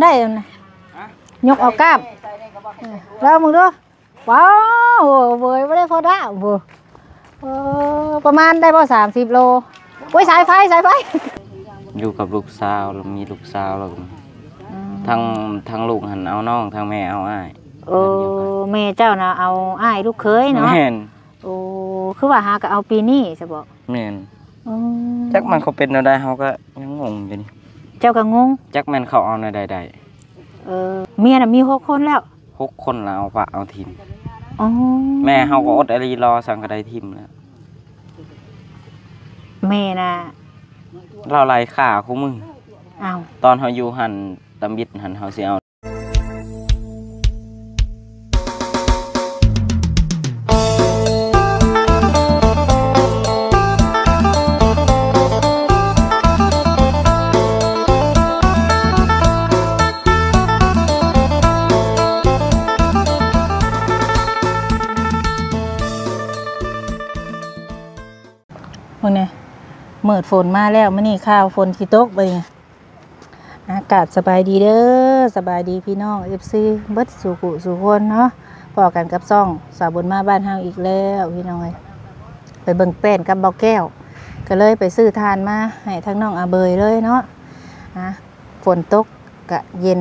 ໄດ້ນະ ຍົກເອົາກ້າມ ເອີ ລອງເບິ່ງດູ. ວ້າວ ໂອ້ ເວີຍ ບໍ່ໄດ້ພໍດາວ ໂອ້ ເອີ ປະມານໄດ້ບໍ່ ສາມສິບໂລ ໂອ້ຍ ສາຍໄຟ ສາຍໄຟ ຢູ່ກັບລູກສາວ ແລ້ວມີລູກສາວ ແລ້ວກໍ ອືມ ທັງ ທັງລູກຫັ້ນເອົານ້ອງ ທັງແມ່ເອົາອ້າຍ ໂອ້ ແມ່ເຈົ້ານະເອົາອ້າຍລູກເຂີຍເນາະ ແມ່ນ ໂອ້ ຄືວ່າຫາກໍເອົາປີນີ້ຊະບໍ ແມ່ນ ອືມ ຈັກມັນເຂົາເປັນແນວໃດ ເຮົາກໍຍັງງົງຢູ່ນີ້ ເຈົ້າກໍງົງ ຈັກແມ່ນເຂົາເອົາແນວໃດໄດ້ ເອີ ເມຍນະມີຫົກຄົນແລ້ວ ຫົກຄົນລະເອົາປະເອົາຖິ້ມ ອໍ ແມ່ເຮົາກໍອົດອີ່ຫຼີ ລໍສັງກະໄດ້ຖິ້ມແລ້ວ ແມ່ນະ ລາວໄລ່ຂ້າຄູ່ມື້ ອ້າວ ຕອນເຮົາຢູ່ຫັ້ນ ຕຳອິດຫັ້ນ ເຮົາຊິເອົາ ເບິ່ງແດ່ ມືດຝົນມາແລ້ວ ມື້ນີ້ຂ່າວຝົນຊິຕົກບັດນີ້ ອາ ກາບສະບາຍດີເດີ ສະບາຍດີພີ່ນ້ອງເອັຟຊີເບິດສູ່ຜູ້ສູ່ຄົນເນາະ ພໍ້ກັນກັບຊ່ອງສາວບຸນມາບ້ານເຮົາອີກແລ້ວພີ່ນ້ອງເອີຍ ໄປເບິ່ງແປ້ນກັບເບົາແກ້ວ ກໍເລີຍໄປຊື້ຖ່ານມາໃຫ້ທາງນ້ອງອາເບີຍເລີຍເນາະ ອາ ຝົນຕົກກະເຢັນ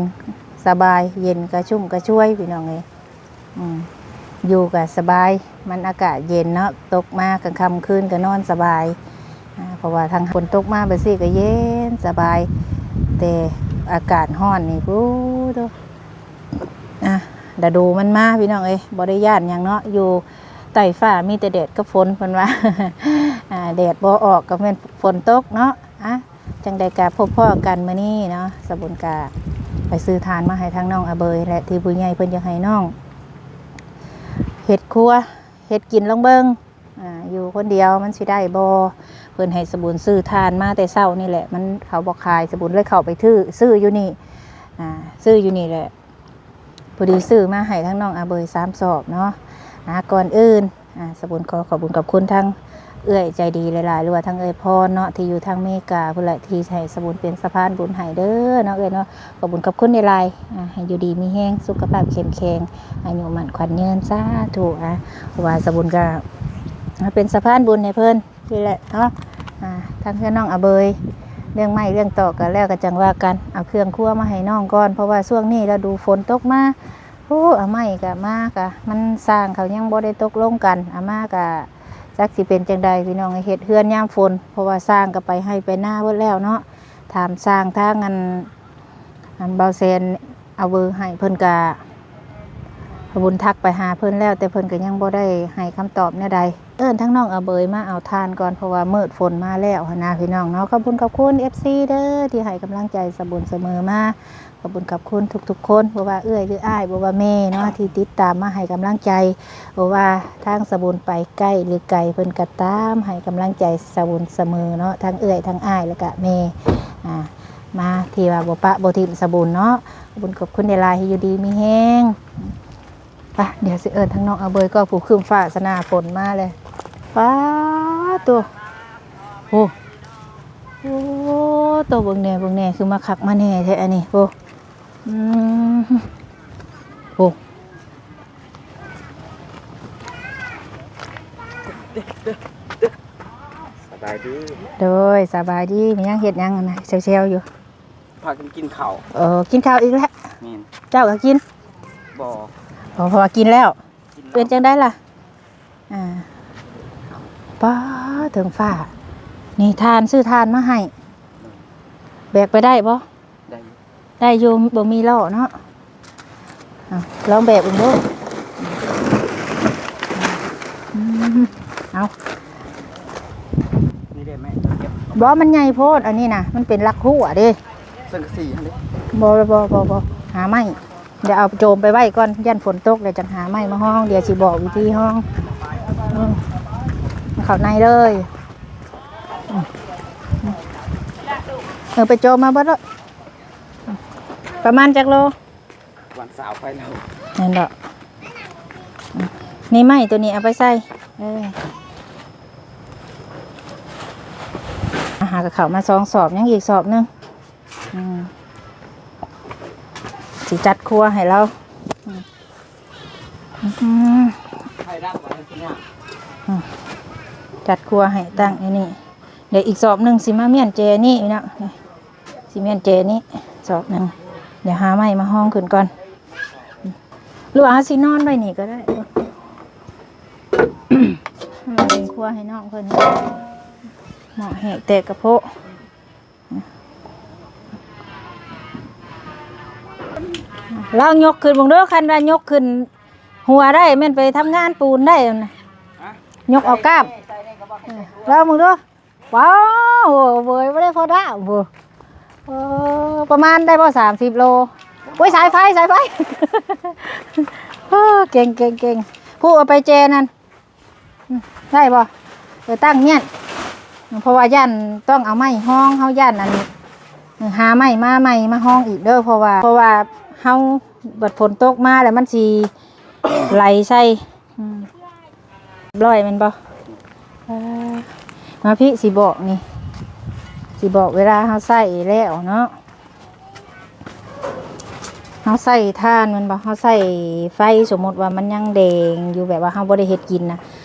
ສະບາຍ ເຢັນກະຊຸ່ມກະຊວຍພີ່ນ້ອງເອີຍ ອືມ ຢູ່ກະສະບາຍ ມັນອາກາດເຢັນເນາະ ຕົກມາກາງຄ່ຳຄືນກະນອນສະບາຍ ອາ ເພາະວ່າທາງຝົນຕົກມາແບບຊີ້ກະເຢັນສະບາຍ ແຕ່ອາກາດຮ້ອນນີ້ ໂອ້ໂດ ອາ ລະດູມັນມາພີ່ນ້ອງເອີຍ ບໍ່ໄດ້ຢ້ານຫຍັງເນາະ ຢູ່ໃຕ້ຟ້າມີແຕ່ແດດກັບຝົນ ເພິ່ນວ່າ ອາ ແດດບໍ່ອອກກະແມ່ນຝົນຕົກເນາະ ອາ ຈັ່ງໃດກະພົບພໍ້ກັນມື້ນີ້ເນາະ ສາວບຸນກະໄປຊື້ຖ່ານມາໃຫ້ທາງນ້ອງອາເບີຍ ແລະ ທີ່ຜູ້ໃຫຍ່ເພິ່ນຢາກໃຫ້ນ້ອງເຮັດຄົວ ເຮັດກິນລອງເບິ່ງ ອາ ຢູ່ຄົນດຽວມັນຊິໄດ້ບໍ່ ເພິ່ນໃຫ້ສາວບຸນຊື້ຖ່ານມາແຕ່ເຊົ້ານີ້ແຫຼະ ມັນ ເຂົາບໍ່ຂາຍ ສາວບຸນເລີຍເຂົ້າໄປຖື ຊື້ຢູ່ນີ້ ອາ ຊື້ຢູ່ນີ້ແຫຼະ ພໍດີຊື້ມາໃຫ້ທາງນ້ອງອາເບີຍສາມສອບເນາະ ອາ ກ່ອນອື່ນ ອາ ສາວບຸນຂໍຂອບບຸນຂອບຄຸນທາງເອື້ອຍໃຈດີຫຼາຍໆ ຫຼືວ່າທາງເອື້ອຍພອນເນາະ ທີ່ຢູ່ທາງເມກາພຸ້ນແຫຼະ ທີ່ໃຫ້ສາວບຸນເປັນສະພານບຸນໃຫ້ເດີເນາະ ເອື້ອຍເນາະ ຂອບບຸນຂອບຄຸນຫຼາຍໆ ອາ ໃຫ້ຢູ່ດີມີແຮງ ສຸຂະພາບເຂັ້ມແຂງ ອາຍຸໝັ້ນຂວັນຍືນ ສາທຸ ອາ ເພາະວ່າສາວບຸນກະມາເປັນສະພານບຸນໃຫ້ເພິ່ນ ນີ້ແຫຼະເນາະ ອາ ທາງເຮືອນນ້ອງອາເບີຍ ເລື່ອງໄມ້ເລື່ອງຕອກກະແລ້ວກະຈັ່ງວ່າກັນ ເອົາເຄື່ອງຄົວມາໃຫ້ນ້ອງກ່ອນ ເພາະວ່າຊ່ວງນີ້ລະດູຝົນຕົກມາ ໂອ້ ເອົາໄມ້ກະມາກະ ມັນຊ່າງເຂົາຍັງບໍ່ໄດ້ຕົກລົງກັນ ເອົາມາກະຈັກຊິເປັນຈັ່ງໃດພີ່ນ້ອງ ເຮັດເຮືອນຍາມຝົນ ເພາະວ່າຊ່າງກະໄປໄຮ່ໄປນາເບິດແລ້ວເນາະ ຖາມຊ່າງທາງອັນ ອັນ ບ່າວແຊນເອົາເບີໃຫ້ເພິ່ນກະ ບຸນທັກໄປຫາເພິ່ນແລ້ວ ແຕ່ເພິ່ນກະຍັງບໍ່ໄດ້ໃຫ້ຄຳຕອບແນວໃດ ເອີ້ນທາງນ້ອງອາເບີຍມາເອົາຖ່ານກ່ອນ ເພາະວ່າມືດຝົນມາແລ້ວຫັ້ນນະພີ່ນ້ອງເນາະ ຂອບບຸນຂອບຄຸນເອັຟຊີເດີ ທີ່ໃຫ້ກຳລັງໃຈສາວບຸນສະເໝີມາ ຂອບຄຸນຂອບຄຸນທຸກໆຄົນ ບໍ່ວ່າເອື້ອຍຫຼືອ້າຍ ບໍ່ວ່າແມ່ເນາະ ທີ່ຕິດຕາມມາໃຫ້ກຳລັງໃຈ ບໍ່ວ່າທາງສາວບຸນໄປໃກ້ຫຼືໄກ ເພິ່ນກະຕາມໃຫ້ກຳລັງໃຈສາວບຸນສະເໝີເນາະ ທັງເອື້ອຍທັງອ້າຍ ແລ້ວກະແມ່ ອາ ມາທີ່ວ່າບໍ່ປະບໍ່ຖິ້ມສາວບຸນເນາະ ຂອບຄຸນຂອບຄຸນຫຼາຍໆ ໃຫ້ຢູ່ດີມີແຮງ ໄປ ດຽວຊິເອີ້ນທາງນ້ອງອາເບີຍກໍ ຜູ້ຄຶ້ມຟ້າຊະໜ້າຝົນມາແລ້ວ ປາດໂທ້ ໂອ້ ໂອ້ ໂຕ ເບິ່ງແດ່ ເບິ່ງແດ່ ຄືມາຄັກມາແນ່ແທ້ອັນນີ້ ໂອ້ ອືມ ໂອ້ ສະບາຍດີ ໂດຍ ສະບາຍດີ ແມ່ນຫຍັງ ເຮັດຫຍັງຫັ້ນນະ ແຊວໆຢູ່ ພາກັນກິນເຂົ້າ ເອີ ກິນເຂົ້າອີກແລ້ວ ແມ່ນ ເຈົ້າກໍກິນ ບໍ່ ບໍ່ ເພາະວ່າກິນແລ້ວ ກິນແລ້ວ ເປັນຈັ່ງໃດລະ ອ່າ ປ້າ ເທິງຟ້າ ນີ້ຖ່ານ ຊື້ຖ່ານມາໃຫ້ ແບກໄປໄດ້ບໍ່? ໄດ້ຢູ່ ໄດ້ຢູ່ ບໍ່ມີລໍ້ເນາະ ເອົາ ລອງແບກເບິ່ງດູ ອືມ ເອົາ ນີ້ເດ້ແມ່ ເກັບ ບໍ່ ມັນໃຫຍ່ໂພດ ອັນນີ້ນະ ມັນເປັນຫຼັກຮົ້ວເດ້ ສັງກະສີຫັ້ນເດ້ ບໍ່ ບໍ່ ບໍ່ ບໍ່ ຫາໄມ້ ດຽວເອົາໂຈມໄປໄວ້ກ່ອນ ຢ້ານຝົນຕົກ ດຽວຈັ່ງຫາໄມ້ມາຮອງ ດຽວຊິບອກວິທີຮອງ ອືມ ເຂົ້າໃນເລີຍ ອືມ ເອີ ໄປໂຈມມາເບິດໂລດ ປະມານຈັກໂລ? ປະມານຊາວປາຍໂລ ແມ່ນບໍ່? ນີ້ໄມ້ໂຕນີ້ເອົາໄປໃສ່ ເອີ ຫາກະເຂົ້າມາສອງສອບ ຍັງອີກສອບໜຶ່ງ ອືມ ຊິຈັດຄົວໃຫ້ລາວ. ອືມ ອືມ ຈັດຄົວໃຫ້ຕັ້ງຢູ່ນີ້. ດຽວອີກສອບໜຶ່ງຊິມາມ້ຽນແຈນີ້ເນາະ. ຊິມ້ຽນແຈນີ້ສອບໜຶ່ງ. ດຽວຫາໄມ້ມາຮອງຂຶ້ນກ່ອນ ຫຼືວ່າເຮົາຊິນອນໄວ້ນີ້ກໍໄດ້. ເປັນຄົວໃຫ້ນ້ອງເພິ່ນ ໝໍ້ແຫກແຕກກະໂພະ. ລອງຍົກຂຶ້ນເບິ່ງເດີ ຄັນວ່າຍົກຂຶ້ນຫົວໄດ້ແມ່ນໄປທຳງານປູນໄດ້ນະ. ຮະ? ຍົກເອົາກ້າມ ເອີ ລອງເບິ່ງເດີ. ວ້າວ ໂອ້ເວີຍ ບໍ່ໄດ້ພໍດາວ ເອີ ປະມານໄດ້ບໍ່ ສາມສິບໂລ. ໂອ້ຍ ສາຍໄຟ ສາຍໄຟ ເອີ ເກັ່ງ ເກັ່ງ ເກັ່ງ. ຜູ້ເອົາໄປແຈນັ້ນ ອືມ ໄດ້ບໍ່? ເອີ ຕັ້ງມ້ຽນ ເພາະວ່າຢ້ານຕ້ອງເອົາໄມ້ຮອງ ເຮົາຢ້ານອັນ ຫາໄມ້ມາໃໝ່ມາຮອງອີກເດີ ເພາະວ່າ ເພາະວ່າເຮົາບັດຝົນຕົກມາແລ້ວມັນຊິໄຫຼໃສ່. ອືມ ຮຽບຮ້ອຍແມ່ນບໍ່? ເອີ ມາພີ້ ຊິບອກນີ້ ຊິບອກເວລາເຮົາໃຊ້ແລ້ວເນາະ. ເຮົາໃຊ້ຖ່ານແມ່ນບໍ່? ເຮົາໃຊ້ໄຟ ສົມມຸດວ່າມັນຍັງແດງຢູ່ ແບບວ່າເຮົາບໍ່ໄດ້ເຮັດກິນນະ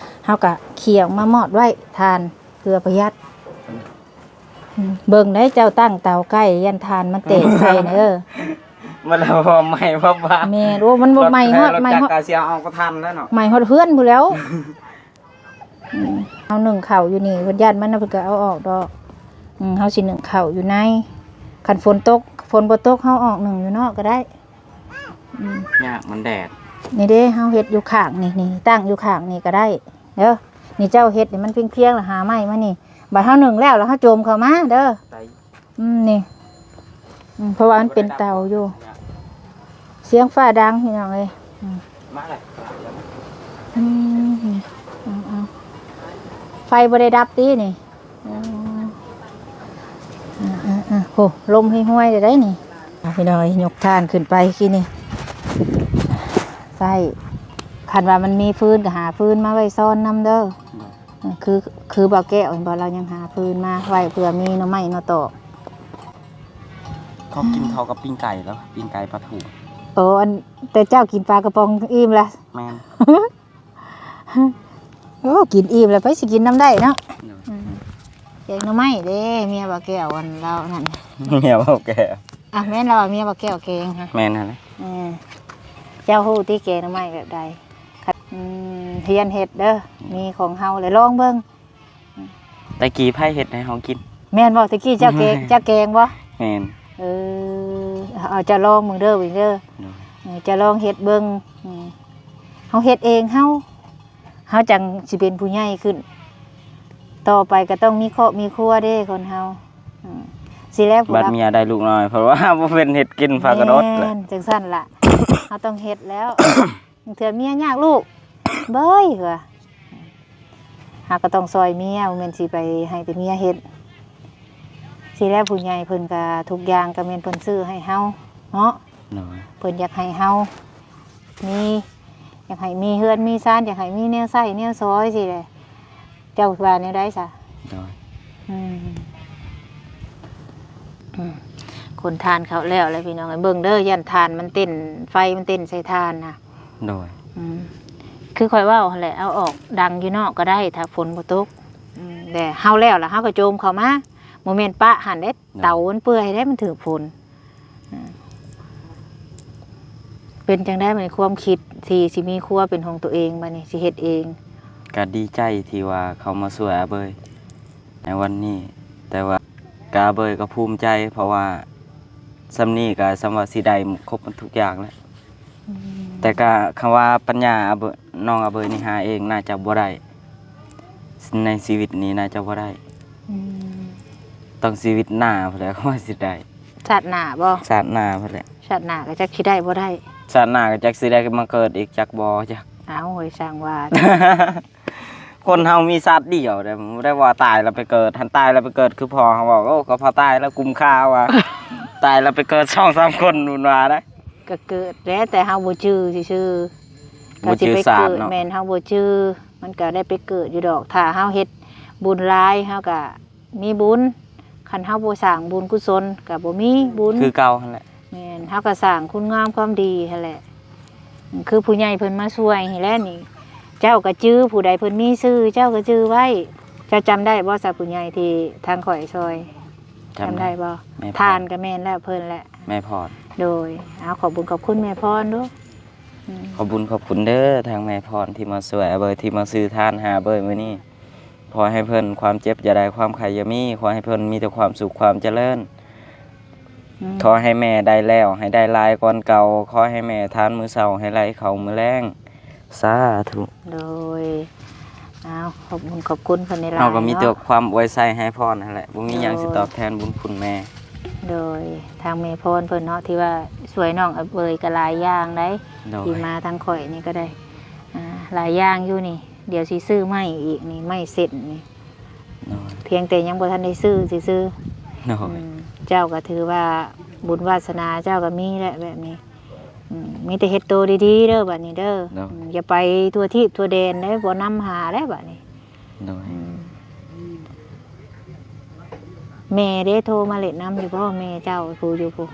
ເຮົາກະເຂົ້າມາມອດໄວ້ຖ່ານ ເພື່ອປະຢັດ. ອືມ ເບິ່ງໄດ້ເຈົ້າຕັ້ງເຕົາໃກ້ ຢ້ານຖ່ານມັນແຕກໃສ່ນະເອີ. ມັນລະບໍ່ໄໝ້ ເພາະວ່າ ແມ່ນ ໂອ້ ມັນບໍ່ໄໝ້ຮອດ ໄໝ້ຮອດ ກະຊິເອົາອອກບໍ່ທັນແລ້ວເນາະ ໄໝ້ຮອດເຮືອນພຸ້ນແລ້ວ. ອືມ ເຮົາໜຶ້ງເຂົ້າຢູ່ນີ້ ເພິ່ນຢ້ານມັນນະ ເພິ່ນກໍເອົາອອກດອກ. ອືມ ເຮົາຊິໜຶ້ງເຂົ້າຢູ່ໃນ ຄັນຝົນຕົກ ຝົນບໍ່ຕົກ ເຮົາອອກໜຶ້ງຢູ່ນອກກໍໄດ້. ອືມ ຍາກ ມັນແດດ. ນີ້ເດ້ ເຮົາເຮັດຢູ່ຂ້າງນີ້ ນີ້ ຕັ້ງຢູ່ຂ້າງນີ້ກໍໄດ້ເດີ. ນີ້ເຈົ້າເຮັດໃຫ້ມັນພຽງໆ ແລ້ວຫາໄມ້ມານີ້ ບັດເຮົາໜຶ້ງແລ້ວ ແລ້ວເຮົາໂຈມເຂົ້າມາເດີ. ໄດ້. ອືມ ນີ້ ອືມ ເພາະວ່າມັນເປັນເຕົາຢູ່. ສຽງຟ້າດັງພີ່ນ້ອງເອີຍ. ອືມ ມາແລ້ວ. ອືມ ເອົາໆ ໄຟບໍ່ໄດ້ດັບຕິນີ້? ເອີ ເອີໆໆ ໂຫ ລົມຫ້ວຍໆ ເດ້ໄດ໋ນີ້. ພີ່ນ້ອງເອີຍ ຍົກຖ່ານຂຶ້ນໄປກີ້ນີ້ ໃຊ້ ຄັນວ່າມັນມີຟືນກໍຫາຟືນມາໄວ້ຊ້ອນນຳເດີ. ຄື ຄືບ່າວແກ້ວເຫັນບໍ່ ລາວຍັງຫາຟືນມາໄວ້ເພື່ອມີໜໍ່ໄມ້ໜໍ່ຕອກ. ເຂົາກິນເຂົ້າກັບປີ້ງໄກ່ແລ້ວ ປີ້ງໄກ່ປາທູ. ໂອ້ ອັນ ແຕ່ເຈົ້າກິນປາກະປ໋ອງອີ່ມລະ. ແມ່ນ. ໂອ້ ກິນອີ່ມແລ້ວ ໃຜຊິກິນນຳໄດ້ເນາະ. ໂດຍ. ອືມ ແກງໜໍ່ໄມ້ເດ້ ເມຍບ່າວແກ້ວ ອັນລາວນັ້ນ ເມຍບ່າວແກ້ວ. ອ່ະ ແມ່ນລາວວ່າເມຍບ່າວແກ້ວແກງຫະ. ແມ່ນຫັ້ນແຫຼະ. ເອີ ເຈົ້າຮູ້ຕິແກງໜໍ່ໄມ້ແບບໃດ? ອືມ ຮຽນເຮັດເດີ ອືມ ມີຂອງເຮົາແຫຼະ ລອງເບິ່ງ. ແຕ່ກີ້ໃຜເຮັດໃຫ້ເຮົາກິນ? ແມ່ນບໍ່? ແຕ່ກີ້ເຈົ້າແກງ ແມ່ນ ເຈົ້າແກງບໍ່? ແມ່ນ. ເອີ ເອົາ ເຈົ້າລອງເບິ່ງເດີ ເບິ່ງເດີ. ໂດຍ. ເອີ ເຈົ້າລອງເຮັດເບິ່ງ. ອືມ ເຮົາເຮັດເອງ ເຮົາ ເຮົາຈັ່ງຊິເປັນຜູ້ໃຫຍ່ຂຶ້ນ ຕໍ່ໄປກໍຕ້ອງມີຄອບມີຄົວເດ້ຄົນເຮົາ. ອືມ ຊິແລ້ວຜູ້ ບັດເມຍໄດ້ລູກນ້ອຍ ເພາະວ່າບໍ່ເປັນເຮັດກິນພາກະໂດດ. ແມ່ນ ຈັ່ງຊັ້ນລະ ເຮົາຕ້ອງເຮັດແລ້ວ. ບາງເທື່ອເມຍຍາກລູກ ເບີຍ ວ່າ ເຮົາກໍຕ້ອງຊ່ອຍເມຍ ບໍ່ແມ່ນຊິໄປໃຫ້ແຕ່ເມຍເຮັດ. ຊິແລ້ວຜູ້ໃຫຍ່ເພິ່ນກໍທຸກຢ່າງກໍແມ່ນເພິ່ນຊື້ໃຫ້ເຮົາເນາະ. ໂດຍ. ເພິ່ນຢາກໃຫ້ເຮົາມີ ຢາກໃຫ້ມີເຮືອນມີຊານ ຢາກໃຫ້ມີແນວໃຊ້ແນວສອຍຊີ້ແຫຼະ. ເຈົ້າວ່າແນວໃດຊະ? ໂດຍ. ອືມ ອືມ ຂົນຖ່ານເຂົ້າແລ້ວແຫຼະພີ່ນ້ອງເອີຍ. ເບິ່ງເດີ ຢ້ານຖ່ານມັນເຕັ້ນ ໄຟມັນເຕັ້ນໃສ່ຖ່ານນະ. ໂດຍ. ອືມ ຄືຂ້ອຍເວົ້າຫັ້ນແຫຼະ ເອົາອອກດັງຢູ່ນອກກໍໄດ້ ຖ້າຝົນບໍ່ຕົກ. ອືມ ແຕ່ເຮົາແລ້ວລະ ເຮົາກໍໂຈມເຂົ້າມາ ບໍ່ແມ່ນປະຫັ້ນເດ້. ໂດຍ. ເຕົາມັນເປື່ອຍເດ້ ມັນຖືກຝົນ. ອືມ ເປັນຈັ່ງໃດບັດນີ້ ຄວາມຄິດທີ່ຊິມີຄົວເປັນຂອງຕົວເອງ ບັດນີ້ຊິເຮັດເອງ? ກະດີໃຈທີ່ວ່າເຂົາມາຊ່ວຍອາເບີຍໃນວັນນີ້ ແຕ່ວ່າກະອາເບີຍກໍພູມໃຈ ເພາະວ່າສ່ຳນີ້ກະສ່ຳວ່າຊິໄດ້ຄົບໝົດທຸກຢ່າງແລ້ວ. ອືມ ແຕ່ກະຄຳວ່າປັນຍາອາເບີຍ ນ້ອງອາເບີຍນີ້ຫາເອງໜ້າຈະບໍ່ໄດ້ ໃນຊີວິດນີ້ໜ້າຈະບໍ່ໄດ້. ອືມ ຕ້ອງຊີວິດໜ້າພຸ້ນແຫຼະ ຂ້ອຍຊິໄດ້. ຊາດໜ້າບໍ່? ຊາດໜ້າພຸ້ນແຫຼະ. ຊາດໜ້າກໍຈັກຊິໄດ້ບໍ່ໄດ້. ຊາດໜ້າກໍຈັກຊິໄດ້ມາເກີດອີກຈັກບໍ່ຈັກ. ເອົາ ໂອ້ຍ ຊ່າງວ່າ. ຄົນເຮົາມີຊາດດຽວເດ້ ບໍ່ໄດ້ວ່າຕາຍແລ້ວໄປເກີດ. ຄັນຕາຍແລ້ວໄປເກີດ ຄືພໍ່ເຮົາເວົ້າ ໂອ້ ກໍພໍຕາຍແລ້ວກຸ້ມຄ່າວ່າ ຕາຍແລ້ວໄປເກີດສອງສາມຄົນ ເພິ່ນວ່າໄດ໋. ກໍເກີດແຫຼະ ແຕ່ເຮົາບໍ່ຈື່ຊື່ໆ. ບໍ່ຈື່ຊາດເນາະ. ແມ່ນ ເຮົາບໍ່ຈື່. ມັນກໍໄດ້ໄປເກີດຢູ່ດອກ ຖ້າເຮົາເຮັດບຸນຫຼາຍ ເຮົາກໍ ມີບຸນ. ຄັນເຮົາບໍ່ສ້າງບຸນກຸສົນກໍບໍ່ມີບຸນ ຄືເກົ່າຫັ້ນແຫຼະ. ແມ່ນ ເຮົາກໍສ້າງຄຸນງາມຄວາມດີຫັ້ນແຫຼະ ຄືຜູ້ໃຫຍ່ເພິ່ນມາຊ່ວຍຫັ້ນແຫຼະນີ້ ເຈົ້າກໍຈື່ ຜູ້ໃດເພິ່ນມີຊື່ ເຈົ້າກໍຈື່ໄວ້. ເຈົ້າຈຳໄດ້ບໍ່ຊະ ຜູ້ໃຫຍ່ທີ່ທາງຂ້ອຍຊ່ອຍ? ຈຳ ຈຳໄດ້ບໍ່? ແມ່ພອນ ທ່ານກໍແມ່ນແລ້ວ ເພິ່ນແຫຼະ ແມ່ພອນ. ໂດຍ ເອົາ ຂອບບຸນຂອບຄຸນແມ່ພອນດູ. ອືມ ຂອບບຸນຂອບຄຸນເດີ ທາງແມ່ພອນທີ່ມາຊ່ວຍອາເບີຍ ທີ່ມາຊື້ທານໃຫ້ອາເບີຍມື້ນີ້. ຂໍໃຫ້ເພິ່ນຄວາມເຈັບຢ່າໄດ້ ຄວາມໄຂ້ຢ່າມີ ຂໍໃຫ້ເພິ່ນມີແຕ່ຄວາມສຸກຄວາມຈະເລີນ. ອືມ ຂໍໃຫ້ແມ່ໄດ້ແລ້ວໃຫ້ໄດ້ຫຼາຍກວ່າເກົ່າ ຂໍໃຫ້ແມ່ທານມື້ເຊົ້າໃຫ້ໄຫຼເຂົ້າມື້ແລງ ສາທຸ. ໂດຍ ເອົາ ຂອບຄຸນຂອບຄຸນເພິ່ນຫຼາຍໆ ເຮົາກໍມີແຕ່ ເນາະ ຄວາມອວຍໄຊໃຫ້ພອນຫັ້ນແຫຼະ ບໍ່ມີຫຍັງ ໂດຍ ຊິຕອບແທນບຸນຄຸນແມ່. ໂດຍ ທາງແມ່ພອນເພິ່ນເນາະ ທີ່ວ່າຊ່ວຍນ້ອງອາເບີຍກໍຫຼາຍຢ່າງໃດ໋ ໂດຍ ທີ່ມາທາງຂ້ອຍນີ້ກໍໄດ້ ອ່າ ຫຼາຍຢ່າງຢູ່ນີ້ ດຽວຊິຊື້ໄມ້ອີກນີ້ ໄມ້ເສັ້ນນີ້ ໂດຍ ພຽງແຕ່ຍັງບໍ່ທັນໄດ້ຊື້ຊື່ໆ. ໂດຍ ອືມ ເຈົ້າກໍຖືວ່າບຸນວາສະໜາເຈົ້າກໍມີແຫຼະແບບນີ້. ອືມ ມີແຕ່ເຮັດໂຕດີໆເດີບັດນີ້ເດີ. ໂດຍ ອືມ ຢ່າໄປທົ່ວທີບທົ່ວແດນເດ້ ບໍ່ນຳຫາໄດ້ບັດນີ້. ໂດຍ ອືມ ແມ່ເດ້ ໂທມາເຫຼັ້ນນຳຢູ່ບໍ່? ແມ່ເຈົ້າຜູ້ຢູ່ພຸ້ນ?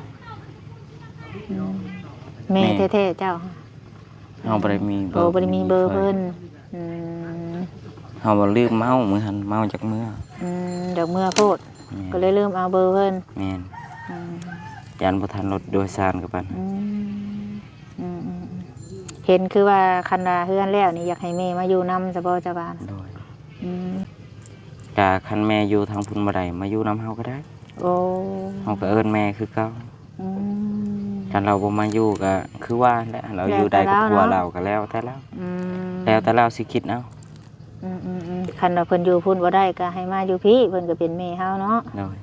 ອືມ ແມ່ ແມ່ແທ້ໆເຈົ້າ? ເຮົາບໍ່ໄດ້ມີເບີ ບໍ່ໄດ້ມີເບີເພິ່ນ. ອືມ ເຮົາວ່າລືມເມົາ ມື້ຫັ້ນເມົາຈັກເມືອ. ອືມ ຢາກເມືອໂພດ ແມ່ນ ກໍເລີຍລືມເອົາເບີເພິ່ນ. ແມ່ນ ອືມ ຢ້ານບໍ່ທັນລົດໂດຍສານກັບປານ. ອືມ ອືມໆໆ ເຫັນຄືວ່າຄັນວ່າເຮືອນແລ້ວນີ້ ຢາກໃຫ້ແມ່ມາຢູ່ນຳຊະບໍ່ ເຈົ້າວ່າ? ໂດຍ ອືມ ກະຄັນແມ່ຢູ່ທາງພຸ້ນບໍ່ໄດ້ ມາຢູ່ນຳເຮົາກໍໄດ້. ໂອ້ ເຮົາກໍເອີ້ນແມ່ຄືເກົ່າ. ອືມ ຄັນລາວບໍ່ມາຢູ່ກໍຄືວ່າແຫຼະ ລາວຢູ່ໄດ້ກັບຜົວລາວກໍແລ້ວແຕ່ລາວ. ອືມ ແລ້ວແຕ່ລາວຊິຄິດເອົາ. ອືມໆໆ ຄັນວ່າເພິ່ນຢູ່ພຸ້ນບໍ່ໄດ້ກໍໃຫ້ມາຢູ່ພີ້ ເພິ່ນກໍເປັນແມ່ເຮົາເນາະ. ໂດຍ ອືມ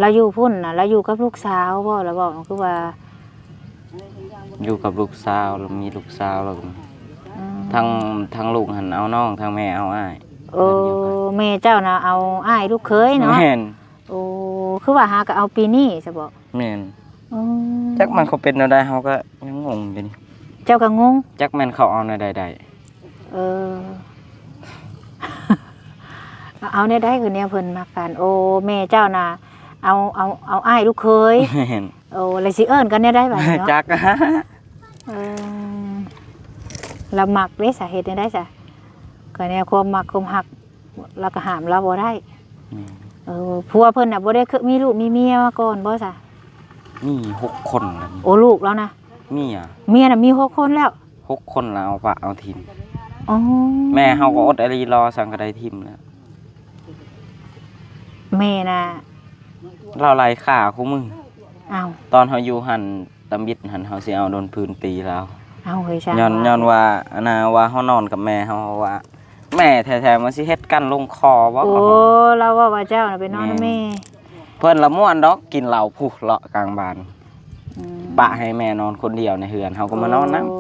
ລາວຢູ່ພຸ້ນນະ ລາວຢູ່ກັບລູກສາວບໍ່? ລາວເວົ້າຄືວ່າ ຢູ່ກັບລູກສາວ ລາວມີລູກສາວ ລາວ ອືມ ທັງ ທັງລູກຫັ້ນເອົານ້ອງ ທັງແມ່ເອົາອ້າຍ. ໂອ້ ແມ່ເຈົ້ານະເອົາອ້າຍລູກເຂີຍເນາະ. ແມ່ນ ໂອ້ ຄືວ່າຫາກໍເອົາປີນີ້ຊະບໍ? ແມ່ນ ອືມ ຈັກມັນເຂົາເປັນແນວໃດ ເຮົາກໍຍັງງົງຢູ່ນີ້. ເຈົ້າກໍງົງ? ຈັກແມ່ນເຂົາເອົາແນວໃດໄດ້. ເອີ ເອົາແນວໃດຄືແນວເພິ່ນມັກກັນ. ໂອ້ ແມ່ເຈົ້ານະເອົາ ເອົາ ເອົາອ້າຍລູກເຂີຍ. ແມ່ນ ໂອ້ ແລ້ວຊິເອີ້ນກັນແນວໃດບາດນີ້ເນາະ? ຈັກ ເອີ ລາວມັກເດ້ສະ ເຮັດແນວໃດສະ? ກໍແນວຄວາມມັກຄວາມຮັກ ລາວກໍຫ້າມລາວບໍ່ໄດ້. ແມ່ນ ເອີ ຜົວເພິ່ນນະບໍ່ໄດ້ເຄີຍມີລູກມີເມຍມາກ່ອນບໍ່ສະ? ມີຫົກຄົນແລ້ວ. ໂອ້ ລູກລາວນະ? ເມຍ ເມຍນະມີຫົກຄົນແລ້ວ. ຫົກຄົນລາວເອົາປະເອົາຖິ້ມ. ອໍ ແມ່ເຮົາກໍອົດອີ່ຫຼີ ລໍສັງກະໄດ້ຖິ້ມແລ້ວ. ແມ່ນະ ລາວໄລ່ຂ້າຄູ່ມື້. ອ້າວ ຕອນເຮົາຢູ່ຫັ້ນ ຕຳອິດຫັ້ນ ເຮົາຊິເອົາໂດນປືນຕີລາວ. ເອົາເຮີຍ ຊ່າງ ຍ້ອນ ວ່າ ຍ້ອນວ່າ ອັນນ່າ ວ່າເຮົານອນກັບແມ່ເຮົາ ເຮົາວ່າ ແມ່ແທ້ໆ ມັນຊິເຮັດກັນລົງຄໍບໍ່? ໂອ້ ລາວເວົ້າວ່າເຈົ້ານະໄປນອນນຳແມ່. ແມ່ນ ເພິ່ນລະມ່ວນດອກ ກິນເຫຼົ້າພຸ້ນເລາະກາງບ້ານ. ອືມ ປະໃຫ້ແມ່ນອນຄົນດຽວໃນເຮືອນ ເຮົາກໍມານອນນຳ. ໂອ້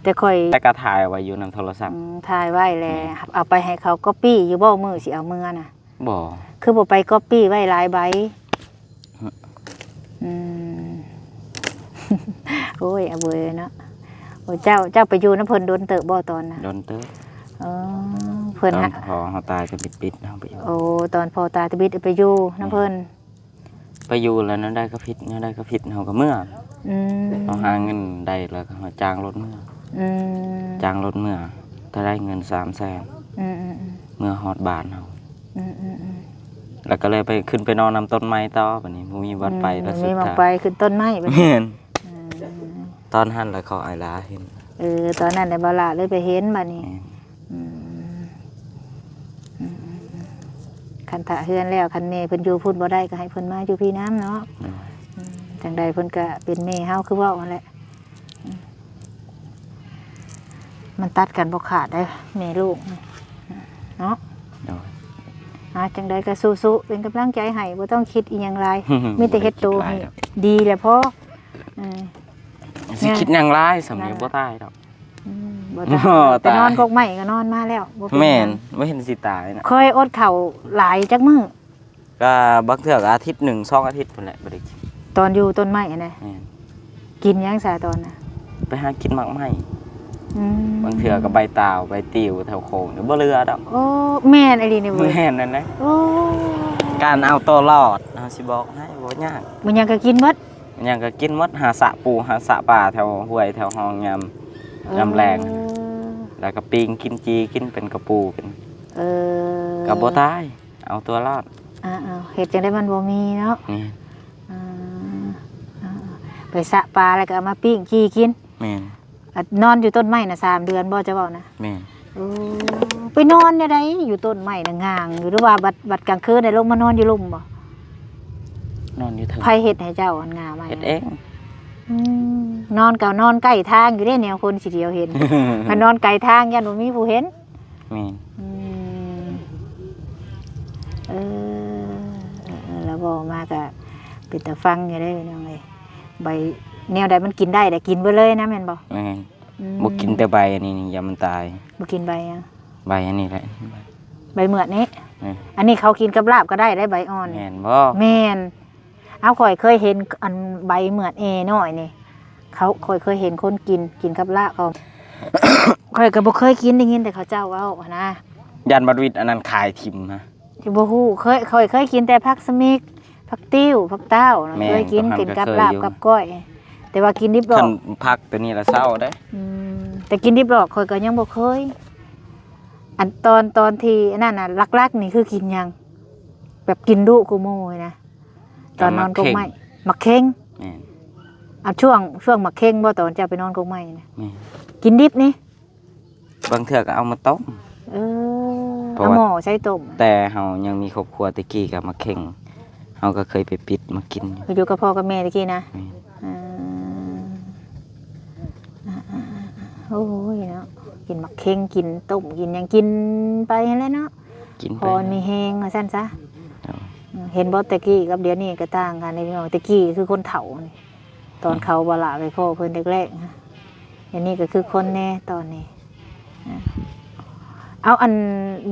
ແຕ່ຂ້ອຍ ແຕ່ກໍຖ່າຍໄວ້ຢູ່ນຳໂທລະສັບ. ອືມ ຖ່າຍໄວ້ແຫຼະ. ແມ່ນ ເອົາໄປໃຫ້ເຂົາກັອບປີ້ຢູ່ບໍ່ ມື້ຊິເອົາເມືອນະ? ບໍ່ ຄືບໍ່ໄປກັອບປີ້ໄວ້ຫຼາຍໃບ? ຮະ ອືມ ໂອ້ຍ ອາເບີຍເນາະ. ໂອ້ ເຈົ້າ ເຈົ້າໄປຢູ່ນຳເພິ່ນດົນເຕີບບໍ່ຕອນນະ? ດົນເຕີບ. ເອີ ເພິ່ນ ຕອນພໍ່ເຮົາຕາຍແຕ່ບິດໆ ເຮົາໄປຢູ່. ໂອ້ ຕອນພໍ່ຕາຍແຕ່ບິດໄປຢູ່ນຳເພິ່ນ. ແມ່ນ ໄປຢູ່ແລ້ວແນວໃດກໍຜິດ ແນວໃດກໍຜິດ ເຮົາກໍເມືອ. ອືມ ເຮົາຫາເງິນໄດ້ແລ້ວກໍຈ້າງລົດເມືອ. ອືມ ຈ້າງລົດເມືອ ເທົ່າໃດ ເງິນສາມແສນ. ອືມໆໆ ເມືອຮອດບ້ານເຮົາ. ອືມໆໆ ແລ້ວກໍເລີຍໄປ ຂຶ້ນໄປນອນນຳຕົ້ນໄມ້ຕໍ່ ບາດນີ້ບໍ່ມີບ່ອນໄປ. ອືມ ແລ້ວ ບໍ່ມີບ່ອນໄປ ຂຶ້ນຕົ້ນໄມ້ບາດນີ້. ແມ່ນ ອືມ ຕອນຫັ້ນລະເຂົາອ້າຍຫຼາເຫັນ. ເອີ ຕອນນັ້ນແຫຼະ ບ່າວຫຼ້າເລີຍໄປເຫັນບາດນີ້. ແມ່ນ ອືມ ອືມ ຄັນຖ້າເຮືອນແລ້ວ ຄັນແມ່ເພິ່ນຢູ່ພຸ້ນບໍ່ໄດ້ ກໍໃຫ້ເພິ່ນມາຢູ່ພີ້ນຳເນາະ. ໂດຍ ອືມ ຈັ່ງໃດເພິ່ນກໍເປັນແມ່ເຮົາ ຄືເວົ້າຫັ້ນແຫຼະ. ອືມ ມັນຕັດກັນບໍ່ຂາດເດ້ ແມ່ລູກເນາະ. ໂດຍ ອ່າ ຈັ່ງໃດກໍສູ້ໆ ເປັນກຳລັງໃຈໃຫ້ ບໍ່ຕ້ອງຄິດອີ່ຫຍັງຫຼາຍ ມີແຕ່ເຮັດໂຕໃຫ້ດີແຫຼະພໍ. ເອີ ຊິຄິດຫຍັງຫຼາຍ ສ່ຳນີ້ບໍ່ຕາຍດອກ. ອືມ ບໍ່ຕາຍ ໄປນອນກົກໄມ້ກໍນອນມາແລ້ວ ບໍ່ເປັນຫຍັງ. ແມ່ນ ບໍ່ເຫັນຊິຕາຍນະ. ເຄີຍອົດເຂົ້າຫຼາຍຈັກມື້? ກໍບາງເທື່ອກໍອາທິດໜຶ່ງ ສອງອາທິດພຸ້ນແຫຼະ ບໍ່ໄດ້ກິນ. ຕອນຢູ່ຕົ້ນໄມ້ຫັ້ນນະ? ແມ່ນ. ກິນຫຍັງຊະຕອນນະ? ໄປຫາກິນໝາກໄມ້. ອືມ ບາງເທື່ອກໍໃບຕາວ ໃບຕິວແຖວໂຄງ ບໍ່ເຫຼືອດອກ. ໂອ້ ແມ່ນອີ່ຫຼີນີ້ເວີຍ. ແມ່ນນັ້ນແຫຼະ. ໂອ້ ການເອົາຕົວລອດ. ເຮົາຊິບອກໃຫ້ ບໍ່ຍາກ. ມັນຫຍັງກໍກິນໝົດ? ມັນຫຍັງກໍກິນໝົດ. ຫາສະປູ ຫາສະປາແຖວຫ້ວຍແຖວຮ່ອງຍາມ ເອີ ຍາມແລງ ແລ້ວກໍປີ້ງກິນ ຈີ່ກິນ ເປັນກະປູກິນ. ເອີ ກໍບໍ່ຕາຍ ເອົາຕົວລອດ. ເອີ ເຮັດຈັ່ງໃດມັນບໍ່ມີເນາະ. ແມ່ນ. ເອີ ເອີ ໄປສະປາແລ້ວກໍເອົາມາປີ້ງ ຈີ່ກິນ. ແມ່ນ. ອາ ນອນຢູ່ຕົ້ນໄມ້ນະ ສາມເດືອນບໍ່ ເຈົ້າເວົ້ານະ? ແມ່ນ. ໂອ້ ໄປນອນແນວໃດຢູ່ຕົ້ນໄມ້ນະ ງ່າງຢູ່ ຫຼືວ່າບັດ ບັດກາງຄືນໄດ້ລົງມານອນຢູ່ລຸ່ມບໍ່? ນອນຢູ່ເທິງ. ໃຜເຮັດໃຫ້ເຈົ້າອັນງ່າໄມ້? ເຮັດເອງ. ອືມ ນອນກໍນອນໃກ້ທາງຢູ່ເດ້ ແນວຄົນຊິດຽວເຫັນ ຄັນນອນໄກທາງຢ້ານບໍ່ມີຜູ້ເຫັນ. ແມ່ນ. ອືມ ເອີ ເອີ ເອີ ແລ້ວເວົ້າມາກໍເປັນຕາຟັງຢູ່ເດ້ ພີ່ນ້ອງເອີຍ. ໃບແນວໃດມັນກິນໄດ້ແລ້ວກິນເບິດເລີຍນະ ແມ່ນບໍ່? ແມ່ນ. ອືມ ບໍ່ກິນແຕ່ໃບອັນນີ້ນີ້ ຢ້ານມັນຕາຍ. ບໍ່ກິນໃບຫຍັງ? ໃບອັນນີ້ແຫຼະ ໃບເໝືອດນີ້. ແມ່ນ. ອັນນີ້ເຂົາກິນກັບລາບກໍໄດ້ໄດ໋ ໃບອ່ອນ. ແມ່ນບໍ່? ແມ່ນ. ເອົາ ຂ້ອຍເຄີຍເຫັນອັນໃບເໝືອດແອນ້ອຍນີ້ ເຂົາ ຂ້ອຍເຄີຍເຫັນຄົນກິນ ກິນກັບລາບເຂົາ. ຂ້ອຍກໍບໍ່ເຄີຍກິນ ໄດ້ຍິນແຕ່ເຂົາເຈົ້າເວົ້າຫັ້ນນະ. ຢ້ານບັດວິດອັນນັ້ນຂາຍຖິ້ມນະ. ຊິບໍ່ຮູ້ ເຄີຍ ຂ້ອຍເຄີຍກິນແຕ່ຜັກສະມິກ ຜັກຕິ້ວ ຜັກຕ້າວນະ. ແມ່ນ. ເຄີຍກິນ ກໍ ກິນກັບລາບ ກໍເຄີຍຢູ່ ກັບກ້ອຍ ແຕ່ວ່າກິນດິບດອກ. ຄັນຜັກຕົວນີ້ລະເຊົາເດ້. ອືມ ແຕ່ກິນດິບດອກຂ້ອຍກໍຍັງບໍ່ເຄີຍ. ອັນຕອນ ຕອນທີ່ອັນນັ້ນນະ ຫຼັກໆນີ້ຄືກິນຫຍັງ? ແບບກິນດຸກວ່າໝູ່ນະ. ຕອນນອນກົກໄມ້ ໝາກເຂັງ. ແມ່ນ. ເອົາ ຊ່ວງ ຊ່ວງໝາກເຂັງບໍ່ ຕອນເຈົ້າໄປນອນກົກໄມ້ນະ? ແມ່ນ. ກິນດິບນີ້? ບາງເທື່ອກໍເອົາມາຕົ້ມ. ເອີ ເອົາໝໍ້ໃສ່ຕົ້ມ. ແຕ່ເຮົາຍັງມີຄອບຄົວແຕ່ກີ້ກໍໝາກເຂັງ ເຮົາກໍເຄີຍໄປປິດມາກິນຢູ່ ຢູ່ກັບພໍ່ກັບແມ່ແຕ່ກີ້ນະ. ແມ່ນ. ເອີ ໂອ້ຍເນາະ ກິນໝາກເຂັງ ກິນຕົ້ມ ກິນຫຍັງ ກິນໄປຫັ້ນແຫຼະເນາະ. ກິນໄປ ພໍມີແຮງວ່າຊັ້ນຊະ. ເອີ ເຫັນບໍ່ ແຕ່ກີ້ກັບດຽວນີ້ກໍຕ່າງກັນເດ້ພີ່ນ້ອງ. ແຕ່ກີ້ຄືຄົນເຖົ້ານີ້ ຕອນເຂົາບໍ່ຫຼ້າໄປພໍ້ເພິ່ນແລກໆ ດຽວນີ້ກໍຄືຄົນແດ່ຕອນນີ້. ເອົາ ອັນ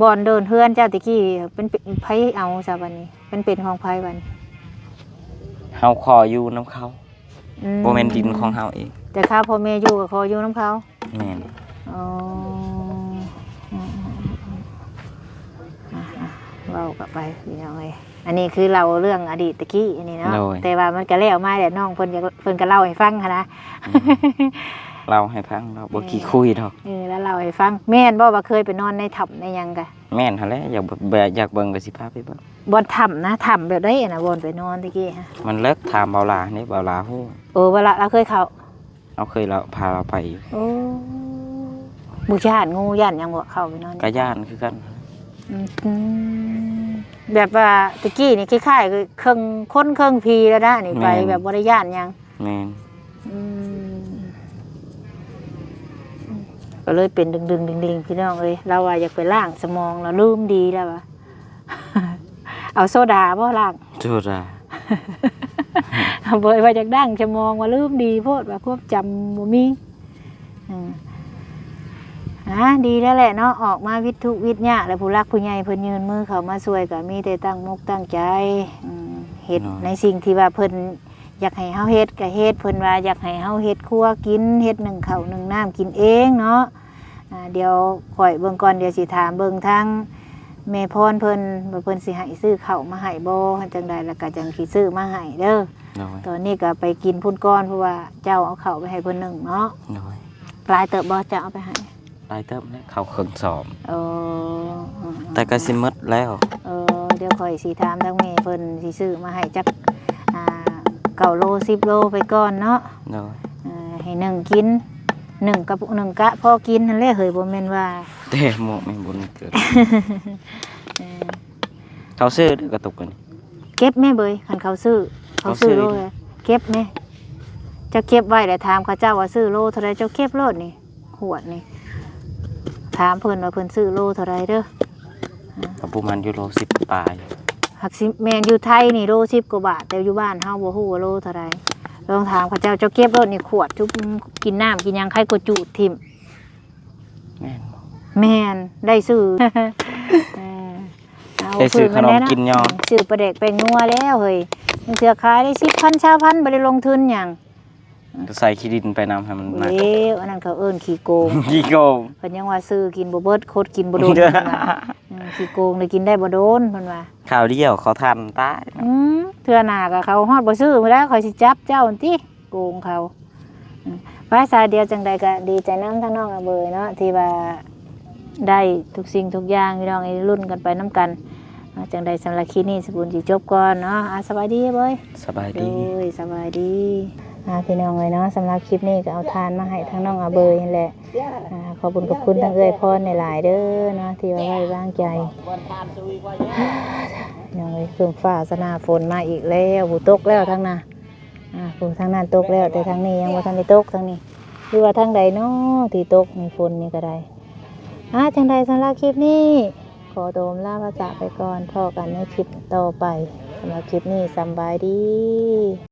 ບ່ອນເດີ່ນເຮືອນເຈົ້າແຕ່ກີ້ ເປັນ ເປັນໃຜເອົາຊະບັດນີ້? ເປັນ ເປັນຂອງໃຜບັດນີ້? ເຮົາຂໍຢູ່ນຳເຂົາ. ອືມ ບໍ່ແມ່ນດິນຂອງເຮົາເອງ ແຕ່ຂ້າພໍ່ແມ່ຢູ່ກໍຂໍຢູ່ນຳເຂົາ. ແມ່ນ. ອໍ ອືມໆໆ ອ່ະໆ ເວົ້າກັນໄປພີ່ນ້ອງເອີຍ. ອັນນີ້ຄືເລົ່າເລື່ອງອະດີດຕະກີ້ນີ້ເນາະ. ໂດຍ. ແຕ່ວ່າມັນກໍແລ້ວມາແລ້ວ ນ້ອງເພິ່ນຢາກ ເພິ່ນກໍເລົ່າໃຫ້ຟັງຫັ້ນນະ. ອືມ ເລົ່າໃຫ້ຟັງເນາະ ບໍ່ ແມ່ນ ຂີ້ຄຸຍດອກ. ເອີ ລາວເລົ່າໃຫ້ຟັງ. ແມ່ນບໍ່ວ່າເຄີຍໄປນອນໃນຖ້ຳໃນຫຍັງກະ? ແມ່ນຫັ້ນແຫຼະ ຢາກ ຢາກເບິ່ງກໍຊິພາໄປເບິ່ງ. ບ່ອນຖ້ຳນະ ຖ້ຳແບບໃດຫັ້ນນະ ບ່ອນໄປນອນຕະກີ້ຫັ້ນ? ມັນເລິກ ຖາມບ່າວຫຼ້ານີ້ ບ່າວຫຼ້າຮູ້. ເອີ ບ່າວຫຼ້າ ລາວເຄີຍເຂົ້າ? ເຮົາເຄີຍລາວ ພາລາວໄປຢູ່. ໂອ້ ບໍ່ຢ້ານງູຢ້ານຫຍັງບໍ່ ເຂົ້າໄປນອນ? ກໍຢ້ານຄືກັນ. ອືມ ແບບວ່າແຕ່ກີ້ນີ້ຄ້າຍໆ ເຄິ່ງຄົນເຄິ່ງຜີແລ້ວນະ ນີ້ໄປ ແມ່ນ ແບບບໍ່ໄດ້ຢ້ານຫຍັງ. ແມ່ນ. ອືມ ກໍເລີຍເປັນດຶງໆ ດິງໆ ພີ່ນ້ອງເອີຍ. ລາວວ່າຢາກໄປລ້າງສະໝອງ ລາວລືມດີ ລາວວ່າ. ເອົາໂຊດາບໍ່ລ້າງ? ໂຊດາ. ເບີຍວ່າຢາກລ້າງສະໝອງ ວ່າລືມດີໂພດ ວ່າຄວາມຈຳບໍ່ມີ. ອືມ ອ່າ ດີແລ້ວແຫຼະເນາະ ອອກມາວິດທຸກວິດຍາກ ແລ້ວຜູ້ຫຼັກຜູ້ໃຫຍ່ເພິ່ນຍື່ນມືເຂົ້າມາຊ່ວຍ ກໍມີແຕ່ຕັ້ງມົກຕັ້ງໃຈ ອືມ ເຮັດ ໂດຍ ໃນສິ່ງທີ່ວ່າເພິ່ນຢາກໃຫ້ເຮົາເຮັດກໍເຮັດ ເພິ່ນວ່າຢາກໃຫ້ເຮົາເຮັດຄົວກິນ ເຮັດໜຶ້ງເຂົ້າໜຶ້ງນ້ຳກິນເອງເນາະ. ອ່າ ດຽວຂ້ອຍເບິ່ງກ່ອນ ດຽວຊິຖາມເບິ່ງທາງແມ່ພອນເພິ່ນ ວ່າເພິ່ນຊິໃຫ້ຊື້ເຂົ້າມາໃຫ້ບໍ່ ຈັ່ງໃດ ແລ້ວກໍຈັ່ງຊິຊື້ມາໃຫ້ເດີ. ໂດຍ. ຕອນນີ້ກໍໄປກິນພຸ້ນກ່ອນ ເພາະວ່າເຈົ້າເອົາເຂົ້າໄປໃຫ້ເພິ່ນໜຶ້ງເນາະ. ໂດຍ. ຫຼາຍເຕີບບໍ່ ເຈົ້າເອົາໄປໃຫ້? ຫຼາຍເຕີບແລ້ວ ເຂົ້າເຄິ່ງສອບ. ເອີ ແຕ່ກໍຊິໝົດແລ້ວ. ເອີ ດຽວຂ້ອຍຊິຖາມທາງແມ່ເພິ່ນ ຊິຊື້ມາໃຫ້ຈັກ ອ່າ ເກົ້າໂລ ສິບໂລໄປກ່ອນເນາະ. ໂດຍ. ເອີ ໃຫ້ໜຶ້ງກິນ ໜຶ້ງກະ ໜຶ້ງກະພໍກິນຫັ້ນແຫຼະເຮີ້ຍ ບໍ່ແມ່ນວ່າ ແຕ່ໝົກແມ່ນບຸນເກີດ. ເອີ ເຂົາຊື້ເດີກະຕຸກອັນນີ້ ເກັບແມ່ເບີຍ ຄັນເຂົາຊື້ ເຂົາຊື້ໂລດ ເກັບແມ່. ເຈົ້າເກັບໄວ້ແລ້ວຖາມເຂົາເຈົ້າວ່າຊື້ໂລເທົ່າໃດ ເຈົ້າເກັບໂລດນີ້ ຂວດນີ້ ຖາມເພິ່ນວ່າເພິ່ນຊື້ໂລເທົ່າໃດເດີ. ກໍປະມານຢູ່ໂລສິບປາຍ ຫາກຊິແມ່ນຢູ່ໄທນີ້ໂລສິບກວ່າບາດ ແຕ່ຢູ່ບ້ານເຮົາບໍ່ຮູ້ວ່າໂລເທົ່າໃດ. ລອງຖາມເຂົາເຈົ້າ ເຈົ້າເກັບໂລດນີ້ຂວດ ຈຸບ ກິນນ້ຳກິນຫຍັງ ໃຄກວ່າຈູດຖິ້ມ. ແມ່ນບໍ່? ແມ່ນ ໄດ້ຊື້ ເອີ ເອົາ ໄດ້ຊື້ຂະໜົມກິນເນາະ ຊື້ປາແດກແປ້ງນົວແລ້ວເຮີ້ຍ ບາງເທື່ອຂາຍໄດ້ສິບພັນ ຊາວພັນ ບໍ່ໄດ້ລົງທຶນຫຍັງ. ໃສ່ຂີ້ດິນໄປນຳໃຫ້ມັນໜັກ ເອີ ອັນນັ້ນເຂົາເອີ້ນຂີ້ໂກງ ຂີ້ໂກງ ເພິ່ນຍັງວ່າຊື້ກິນບໍ່ເບິດ ຄົດກິນບໍ່ດົນ ເພິ່ນວ່າ ອືມ ຂີ້ໂກງນີ້ກິນໄດ້ບໍ່ດົນ ເພິ່ນວ່າ ຄາວດຽວເຂົາທັນຕາຍ ອືມ ເທື່ອໜ້າກໍເຂົາຮອດບໍ່ຊື້ພຸ້ນແຫຼະ ຂ້ອຍຊິຈັບເຈົ້າຫັ້ນຕິ ໂກງເຂົາ ອືມ ໄປຊະ ດຽວຈັ່ງໃດກໍດີໃຈນຳທາງນ້ອງອາເບີຍເນາະ ທີ່ວ່າໄດ້ທຸກສິ່ງທຸກຢ່າງ ພີ່ນ້ອງເອີຍ ລຸ້ນກັນໄປນຳກັນ ອ່າ ຈັ່ງໃດສຳລັບຄລິບນີ້ ສະບຸນຊິຈົບກ່ອນເນາະ ອ່າ ສະບາຍດີເບີຍ ສະບາຍດີ ໂດຍ ສະບາຍດີ ອ່າ ພີ່ນ້ອງເອີຍເນາະ ສຳລັບຄລິບນີ້ກໍເອົາທານມາໃຫ້ທາງນ້ອງອາເບີຍຫັ້ນແຫຼະ ອ່າ ຂອບຄຸນຂອບຄຸນທາງເອື້ອຍພອນຫຼາຍໆເດີເນາະ ທີ່ວ່າໄວ້ວາງໃຈ ພີ່ນ້ອງເອີຍ ຄຶ້ມຟ້າຊະໜ້າຝົນມາອີກແລ້ວ ຜູ້ຕົກແລ້ວທາງໜ້າ ອ່າ ຜູ້ທາງນັ້ນຕົກແລ້ວ ແຕ່ທາງນີ້ຍັງບໍ່ທັນໄດ້ຕົກ ທາງນີ້ ຫຼືວ່າທາງໃດເນາະທີ່ຕົກນີ້ ຝົນນີ້ກໍໄດ້ ອ່າ ຈັ່ງໃດສຳລັບຄລິບນີ້ ຂໍຕົວອຳລາພາຈາກໄປກ່ອນ ພໍ້ກັນໃນຄລິບຕໍ່ໄປ ສຳລັບຄລິບນີ້ ສຳບາຍດີ.